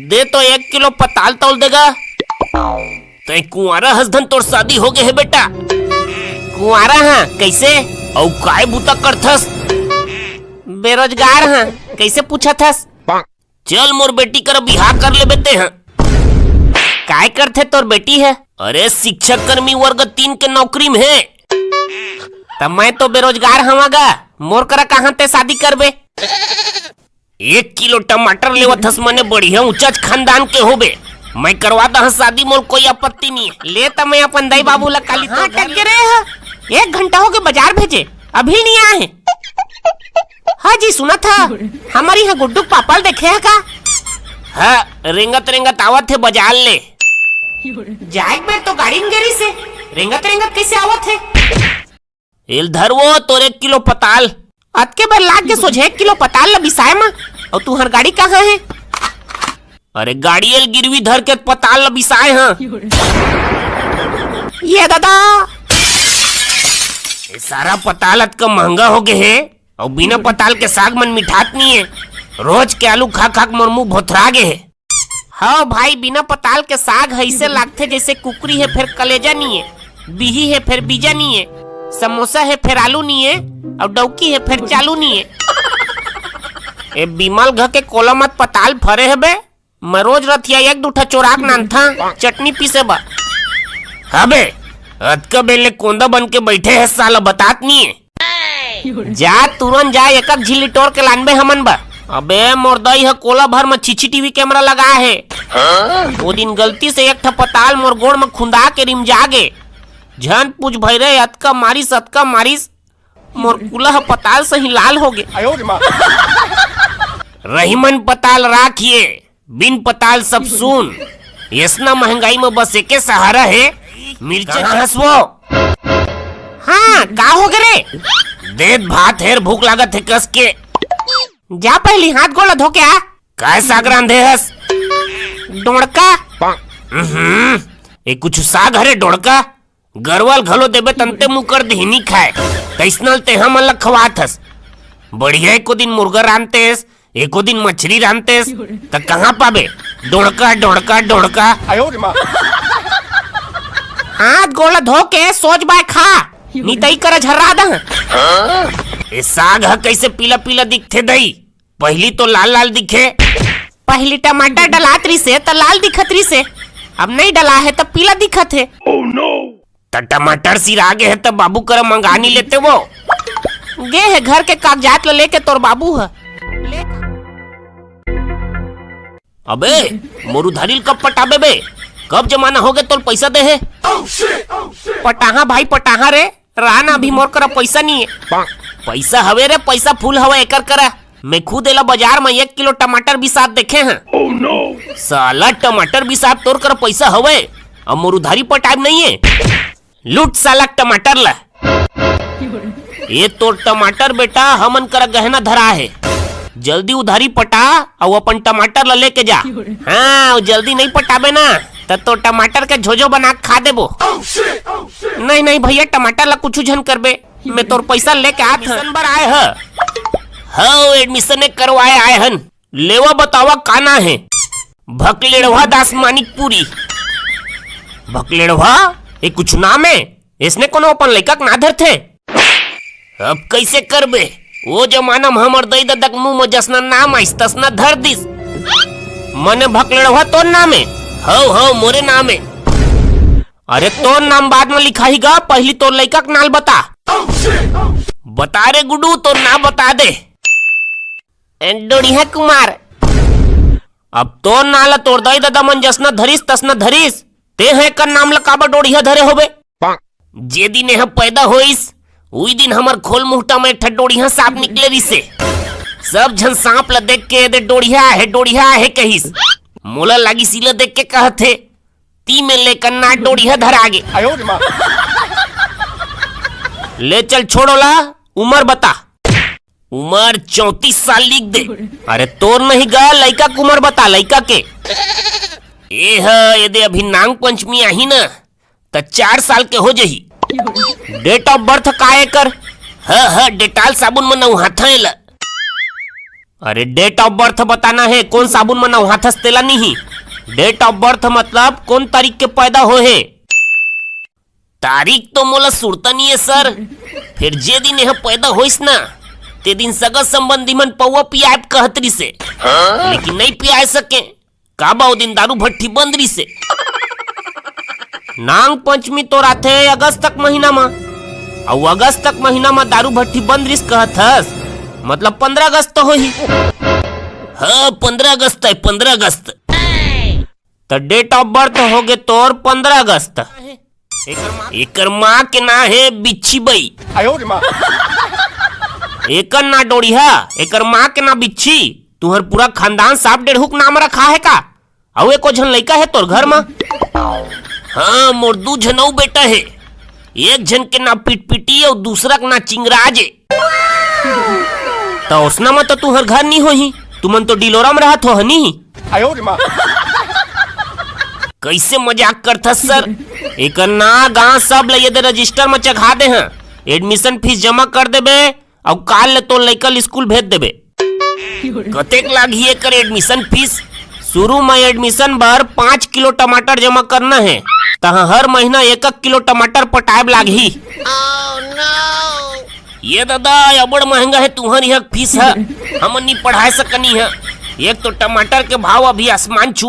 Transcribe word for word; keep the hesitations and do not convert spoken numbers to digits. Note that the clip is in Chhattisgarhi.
दे तो एक किलो पताल तौल देगा। तैं कुंवारा हस धन तोर शादी हो गए हे बेटा। कुंवारा हाँ, कैसे? अउ काय बूता करथस? बेरोजगार हाँ, कैसे पूछत हस? चल मोर बेटी कर बिहाव कर लेबे तें ह। काय करथे तोर बेटी ह? अरे शिक्षक कर्मी वर्ग तीन के नौकरी में हे। त मैं तो बेरोजगार हवा गा, मोर करा कहाँ ते शादी करबे? एक किलो टमाटर लेवत हस मने बढ़िया ऊंचाच खानदान के होबे। मैं करवा दहस शादी, मोर कोई आपत्ति नहीं है। ले त मैं अपन दाई बाबू ला काली हाँ, तोर घर टक के रहे ह। एक घंटा हो गए बाजार भेजे, अभी नहीं आए हैं। हाँ जी, सुना था, हमारे यहाँ गुड्डू के पापा ल देखे है का? हाँ, रेंगत रेंगत आवत है बाजार ले। जाए बेर तो गाड़ी में गेरी से, रेंगत रेंगत कैसे आवत है? एल धर वो तोर एक किलो पताल। अतके बर लाग के सोझे एक किलो पताल ल बिसाए मा, अउ तुहर गाड़ी कहाँ है? अरे गाड़ी एल गिरवी धर के पताल ल बिसाए हाँ। ये दादा। ये सारा पताल अतका महंगा हो गए है, अउ बिना पताल के साग मन मिठात नहीं है। रोज के आलू खा खा के मोर मुंह भोथरा गए है। हाँ भाई, बिना पताल के साग ह ऐसे लागथे जैसे कुकरी है फेर कलेजा नहीं है, बिही है फेर बीजा नहीं है, समोसा है फेर आलू नहीं है, अउ डौकी है फेर चालू नहीं है। ए बिमल घर के कोला मत पताल फरे हबे, मैं रोज रथिया एक दू ठा चोराक नानथा चटनी पीसे बा। हबे, अतका बेले कोंदा बन के बैठे है साला, बतात नहीं है। जा तुरंत जा, एक एक झिल्ली टोर के लानबे हमन बर। अबे मोर दाई ह कोला भर म सीसीटीवी कैमरा लगा हे। ओ दिन गलती से एक ठा पताल मोर गोड़ म खुंदा के रिमजा गे। झन पूछ भई रे, अतका मारिस, अतका मारिस, मोर कुला ह पताल सही लाल हो गे। रहीमन पताल राखिए, बिन पताल सब सुन। एसना महंगाई म बस एके सहारा हे, मिर्चा। कहाँ हस वो? हाँ, का हो गे रे? देत भात हेर, भूख लागत हे कस के। जा पहली हाथ गोड़ धो के आ। काय साग रांधे हस? डोड़का। हम्म, ए कुछ साग हरे डोड़का? गरवा ल घलो देबे तंते मुकर देही नी खाए। तइसनल तेहा मन ल खवात हस। बढ़िया एको दिन मुर्गा रांधतेस, एको दिन मछरी रांधतेस, त कहाँ पाबे? डोड़का, डोड़का, डोड़का। हाथ गोड़ धो के सोच बाय खा, नितई करा झर्रा दह। ए साग ह कइसे पीला पीला दिखथे दई? पहिली तो लाल लाल दिखे। पहिली टमाटर डलात रिसे त लाल दिखत रिसे, अब नहीं डला हे त पीला दिखत हे। त टमाटर सिरा गे हे त बाबू करा मंगा नी लेते वो। गे हे घर के कागजात ल लेके तोर बाबू ह। अबे, मोर उधारी ल कब पटाबे बे? कब जमाना होगे तोर पैसा दे हे? पटाहा भाई पटाहा रे, राना अभी मोर करा पैसा नहीं है। पैसा हवे रे, पैसा फुल हवे एकर करा। मैं खुद एला बाजार में एक किलो टमाटर बिसात देखे हैं। साला टमाटर बिसात तोर करा पैसा हवे, अब मोर उधारी पटाब नहीं है। लूट साला टमाटर ला। ये तोर टमाटर बेटा हमन करा गहना धरा है। जल्दी उधारी पटा अउ अपन टमाटर ला लेके जा। हाँ, अउ जल्दी नहीं पटाबे ना त तोर टमाटर के झोझो बना के खा देबो। नहीं, नहीं भैया, टमाटर ला कुछ झन करबे, मैं तोर पैसा लेके आत हन। बर आए ह। हव, एडमिशन करवाए आए हन। लेवा बतावा का ना हे? भकलेड़वा दास मानिकपुरी। भकलेड़वा? ये कुछ नाम हे? इसने कोनो अपन लइका के ना धरथे? अब कइसे करबे? वो जमाना म हमर दई ददा के मुंह म जसना नाम आइस तसना धर दिस। मने भकलेड़वा तोर नाम हे? हव, हव, मोरे नाम हे। अरे तोर नाम बाद म लिखाही गा, पहिली तोर लइका के नाल बता। बता रे गुड्डू, तोर नाम बता दे। डोड़िया कुमार। अब तोर नाम ला तोर दाई ददा मन जसना धरिस तसना धरिस, ते ह एकर नाम ला काबर डोड़िया धरे होबे? जे दिन एह पैदा होइस, उही दिन हमर खोल मुहटा में एक ठा डोड़िया सांप निकले रिसे। सब झन सांप ला देख के एदे डोड़िया हे, डोड़िया हे कहिस। मोला लागिस इला देख के कहत हे, ती में लेकर ना डोड़िया धरा गे। ले चल छोड़ ओला, उमर बता। उमर चौंतीस साल लिख दे। अरे तोर नहीं गा, लइका के उमर बता, लइका के। ए ह, एदे अभी नांग पंचमी आही ना, त चार साल के हो जही। Date of birth का एकर? ह, ह, डेटाल साबुन म नउहाथा एला। अरे, date of birth बताना हे, कोन साबुन म नहाथस तेला नहीं। Date of birth मतलब कोन तारीख के पैदा होहे। तारीख तो मोला सुरता नहीं है sir, फिर जे दिन यह पैदा होइस ना, ते दिन सगा संबंधी मन पौवा पियाए कहत रिसे, लेकिन नहीं पियाए सके। काबर ओ दिन दारू भट्ठी बंद रिसे। नांग पंचमी तो राथे अगस्त तक महीना म, अउ अगस्त तक महीना म दारू भट्ठी बंद रिस कहत हस, मतलब पंद्रह अगस्त तो होही। हाँ, पंद्रह अगस्त है, पंद्रह अगस्त। त date of birth होगे तोर पंद्रह अगस्त। एकर माँ के ना हे बिच्छी बई। एकर ना डोड़िया, एकर माँ के ना बिच्छी। तुहर पूरा खानदान सांप डेढ़ुक नाम रखा है का? अउ एको झन लइका है तोर घर म? हाँ, मोर दू झन अउ बेटा है। एक झन के ना पिटपिटी अउ दूसरा के ना चिंगराज है। त ओसना म तो तुहर घर नी होही, तुमन तो डिलोरा म रहत हो हनी। कइसे मजाक करथस sir? एकर ना गांव सब ल ये दे register म चघा दे हं। Admission fees जमा कर देबे अउ काल ले तोर लइका ल स्कूल भेज देबे। कतेक लागही एकर admission fees? शुरू म admission बर पाँच किलो टमाटर जमा करना हे, तहां हर महीना एक एक किलो टमाटर पटाए ब लागही। ये दादा, अबड़ महंगा हे तुहर इहाँ फीस ह, हमन नी पढ़ाए सकनी ह। एक तो टमाटर के भाव अभी आसमान छू